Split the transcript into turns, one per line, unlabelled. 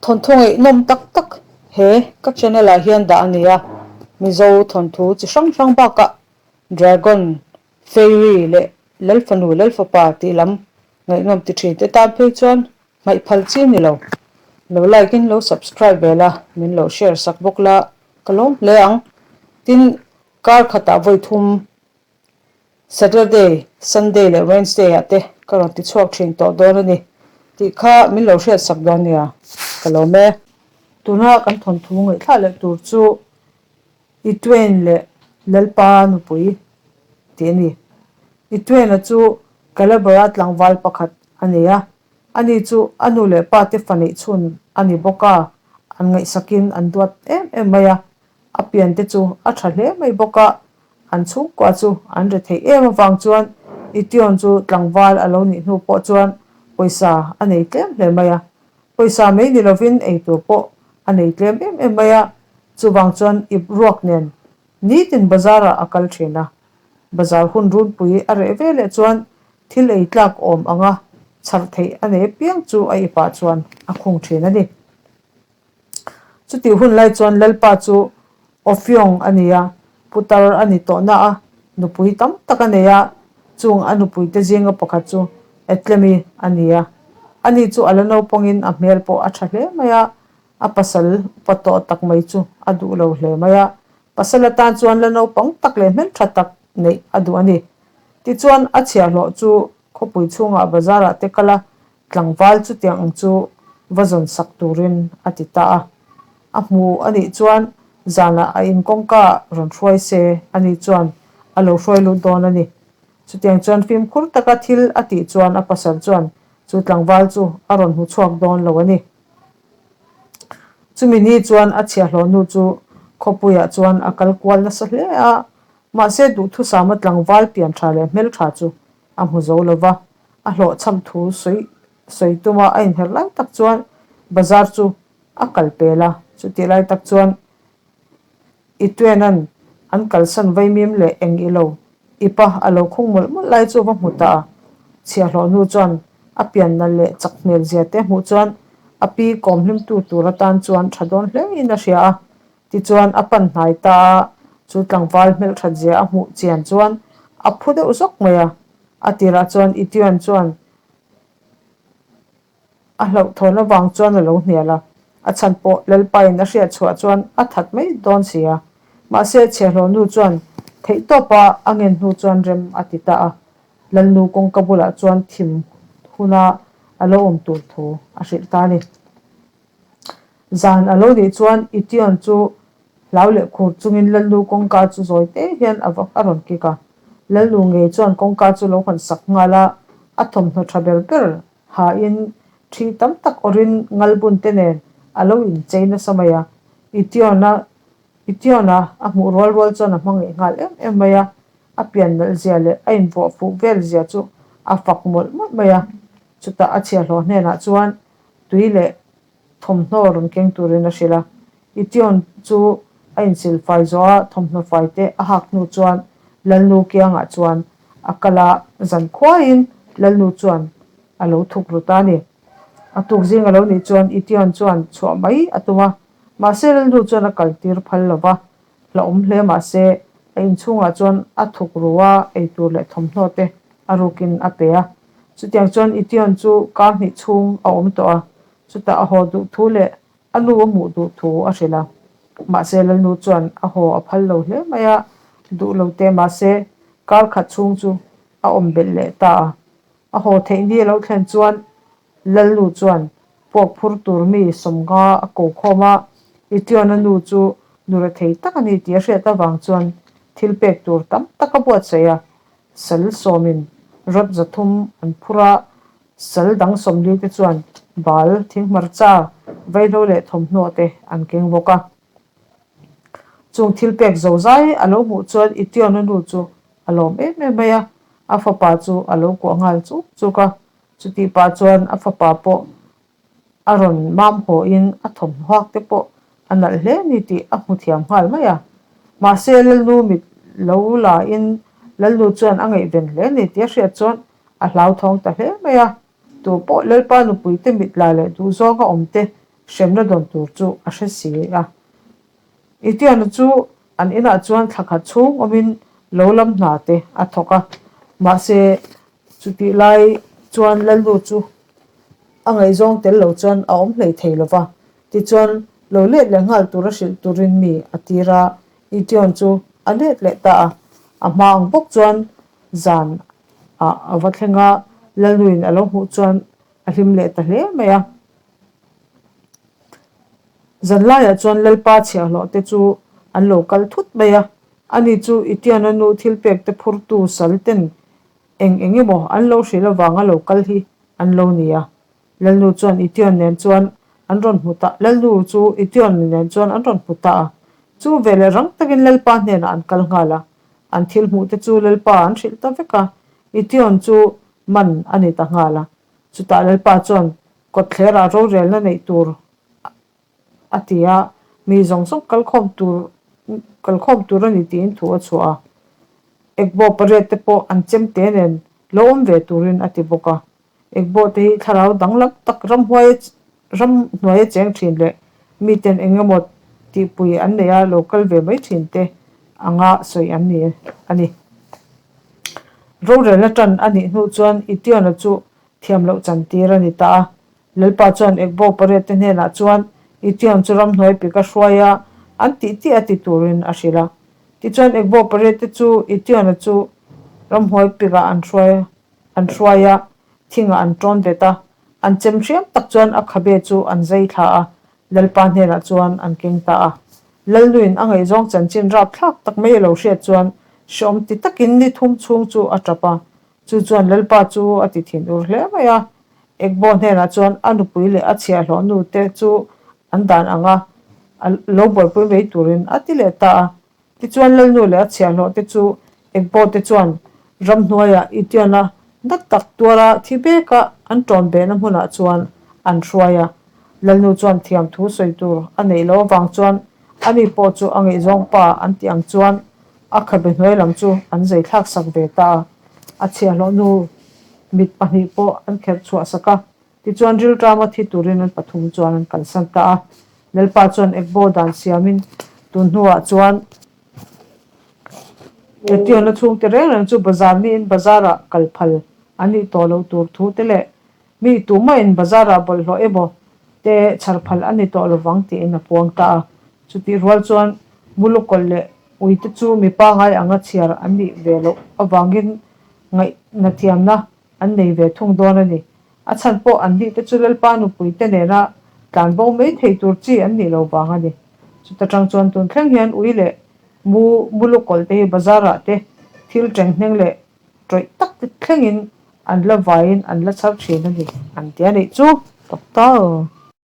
Thawnthu ngaihnawm tak tak he ka channel ah hian dah a ni a, Mizo thawnthu chi hrang hrang bakah Dragon, Fairy leh Lalfanu Lalfapa tih lam ngaihnawm ti thin te tan phei chuan hmaih phal chi a ni lo. Lo like in lo subscribe ve la, min lo share sak bawk la ka lawm hle ang. Tin, kar khatah vawi thum Saturday, Sunday leh Wednesday ah te ka rawn ti chhuak thin tawh dawn a ni tih kha min lo hriat sak dawn nia, ka lawm e. Tuna kan thawnthu ngaihthlah leh tur chu Itwain leh Lalpa nupui tih a ni. Itwain-a chu Calabara tlangval pakhat a ni a, ani chu a nu leh pa te fa neih chhun a ni bawk a, an ngaihsakin an duat em em mai a, A pian te chu a tha hle mai bawk a, an chhungkua chu an re theih em avang chuan Ition chu tlangval a lo nih hnu pawh chuan pawisa a nei tlem hle mai a. Pawisa mai ni lovin eitur pawh a nei tlem em em mai a, chuvang chuan ip ruak nen nitin bazar ah a kal thin a. Bazar hun runpui a reh ve leh chuan thil ei tlak awm anga chhar theih a nei apiang chu a ipah chuan a khung thin a ni. Chutih hun lai chuan Lalpa chu Awfiawng a ni a, putar a ni tawh na a, nupui tam tak a nei a, chung a nupuite zinga pakhat chu Etlemi a ni a. Ani chu a la naupangin a hmel pawh a tha hle mai a, a pasal upa tawh tak mai chu a duh lo hle mai a, pasal atan chuan la naupang tak leh hmeltha tak neih a duh a ni. Tichuan a chhiahhlawh chu khawpui chhungah bazar ah te kal a, Tlangval chutiang ang chu va zawn sak turin a ti ta a. A hmu a nih chuan zanah a in kawngka rawn hruai se a nih chuan a lo hruai lut dawn a ni. Chutiang chuan fimkhur taka thil a tih chuan a pasal chuan chu tlangval chu a rawn hmu chhuak dawn lo a ni. Chumi ni chuan a chhiahhlawh nu chu khawpuiah chuan a kal kual nasa hle a, mahse duhthusama tlangval pian tha leh hmeltha chu a hmu zo lo va, a hlawhchham thu sawi sawi tuma a inher lai tak chuan bazar chu a kal pel a, chutih lai tak chuan Itwena'n an kalsan vaimim leh eng i lo ipa a lo khung mawlh mawlh lai chu va hmu ta a, chhiahhlawh nu chuan a pian nalh leh chak hmel zia te hmuh chuan a pi kawm hlimtu tur atan chuan tha dawn hle in a hria a, Tichuan a pan hnai ta a, chu tlangval hmelthat zia a hmuh chian chuan a phu deuh zawk mai a. A tirah chuan Itian chuan a hlauhthawn avang chuan a lo hnial a, a chhan pawh Lalpain a hriat chhuah chuan a that mai dawn si a. Mahse chhiahhlawh nu chuan theihtawpa a ngen hnu chuan rem a ti ta a, Lalnu kawngka bulah chuan thim huna a lo awm tur thu a hrilh ta a ni. Zan a lo nih chuan Itian chu hlau leh khur chungin Lalnu kawngka chu zawi te hian a va a rawn kik a. Lalnu ngei chuan kawngka chu lo hawn sak nghal a, a thawmhnaw tha ber ber hain thi tam tak awrhin ngalbun te nen a lo inchei nasa mai a. Itian-a Itian-a a hmuh rual rual chuan a hmangaih nghal em em mai a, a pian nalh zia leh a invuah fuh vel zia chu a fak mawlh mawlh mai a. Chutah a chhiahhlawh hnenah chuan tui leh thawmhnaw rawn keng turin a hrilh a. Ition chu a insil fai zawh a, thawmhnaw fai te a hak hnu chuan Lalnu kiangah chuan a kal a, zan khuaiin Lalnu chuan a lo thuk ru ta a ni. A tuk zing a lo nih chuan Ition chuan chhuah mai a tum a, mahse Lalnu chuan a kal tir phal lo va, hlauhawm hle mahse a inchhungah chuan a thuk ru a, eitur leh thawmhnaw te a rukin a pe a. Chutiang chuan Ition chu kar hnih chhung a awm tawh a, chutah a haw duh thu leh a nu a hmuh duh thu a hrilh a. Mahse Lalnu chuan a haw a phal lo hle mai a, duh lo teh mahse kar khat chhung chu a awm belh leh ta a. A haw theih ni a lo thlen chuan Lalnu chuan puak phur tur mi sawmnga a ko khawm a, Itiona nu chu nu rethei tak a ni tih a hriat avang chuan thil pek tur tam tak a buatsaih a, Sal sawmin rawt 300 an phur a, sal dang 40 te chuan bal, thinghmarcha, vaihlo leh thawmhnaw te an keng bawk a. Chung thil pek zo zai a lo hmuh chuan Itiona nu chu a lawm em em mai a, a fapa chu a lo kuah nghal chuk chuk a. Chutih pah chuan a fapa pawh A rawn mam hawiin a thawmhnaw hak te pawh a nalh hle ni tih a hmu thiam nghal mai a. Mahse Lalnu mit lo lain Lalnu chuan a ngaihven hle ni tih a hriat chuan a hlauthawng ta hle mai a. Tu pawh Lalpa nupuite mit la leh duhzawnga awm te hremna dawn tur chu a hre si a. Itiana chu an inah chuan thla khat chhung awmin lo lam hna te a thawk a, mahse chutih lai chuan Lalnu chu a ngaihzawng tel lo chuan a awm hlei thei lo va, tichuan lo let leh nghal tura hrilh turin mi a tir a, Itian chu a let leh ta a, a hma ang bawk chuan zan ah a va thleng a, Lalnuin a lo hmuh chuan a hlim leh ta hle mai a. Zanlaiah chuan Lalpa chhiahhlawh te chu an lo kal thut mai a, ani chu Itiana nu thil pek te phurtu sal ten eng eng emaw an lo hrilh avanga lo kal hi an lo ni a. Lalnu chuan Itian nen chuan an rawn hmu ta, Lalnu chu Itian nen chuan an rawn hmu ta a. Chu veleh rang takin Lalpa hnenah an kal nghal a, an thil hmuh te chu Lalpa an hrilh ta vek a, Itian chu man a ni ta nghal a. Chutah Lalpa chuan Kawtthlerah rorelna neih tur a ti a, mi zawng zawng kalkhawm tur kalkhawm tur a ni tiin thu a chhuah a. Ekbaw pariat te pawh an chem te nen lo awm ve turin a ti bawk a. Ekbaw te hi thlarau danglam tak ramhuai ram hnuaia cheng thin leh miten eng emaw tihpui an neih a lo kal ve mai thin te anga sawi an ni a ni. Rorelna tan a nih hnu chuan Itiona chu thiam loh chan tir a ni ta a. Lalpa chuan Ekbo pariat te hnenah chuan Itian chu ramhnuai pik a hruai a, an tih tih a ti turin a hrilh a. Tichuan Ekbo pariat te chu Itiana chu ramhnuai pikah an hruai an hruai a, thingah an tawn bet a, an chem hriam tak chuan a khabe chu an zai thla a, Lalpa hnenah chuan an keng ta a. Lalnuin a ngaihzawng chanchin rapthlak tak mai a lo hriat chuan hreawm ti takin ni thum chhung chu a tap a, Chu chuan Lalpa chu a ti thin ur hle mai a, Ekbaw hnenah chuan a nupui leh a chhiahhlawh nu te chu an dan ang a, a lo buaipui mai turin a ti leh ta a. Tichuan Lalnu leh a chhiahhlawh te chu Ekbaw te chuan ramhnuaiah Itiana na tak tuara thi beka an tawn behna hmunah chuan an hruai a. Lalnu chuan thiam thu sawi tur a neih loh avang chuan ani pawh chu a ngaihzawng pa an tih ang chuan A khabe hnuai lam chu an zai thlak sak ve ta a, a chhiahhlawh nu mit pahnih pawh an kherh chhuah sak a, tichuan rilṭama thi turin an pathum chuan an kalsan ta a. Lalpa chuan Ekbaw dan siamin tun hnuah chuan Etiona chhungte reng reng chu bazar niin bazarah kal phal an nih tawh loh tur thu te leh Mi tumahin bazarah bawlhhlawh emaw te chhar phal a ni tawh lovang tiin a puang ta a. Chutih rual chuan Mulukawlh leh uite chu mi pangai anga chhiar an nih ve loh avangin ngaihna thiamna an nei ve thung dawn a ni. A chhan pawh an nih te chu Lalpa nupui te nena tlanbo mai thei tur chi an nih lo vang a ni. Chuta tang chuan tun thleng hian ui leh mu Mulukawlh te hi bazarah te thil tenghneng leh Tawih tak te thlengin an la vaiin an la chhar thin a ni an ti a nih chu. Doctor.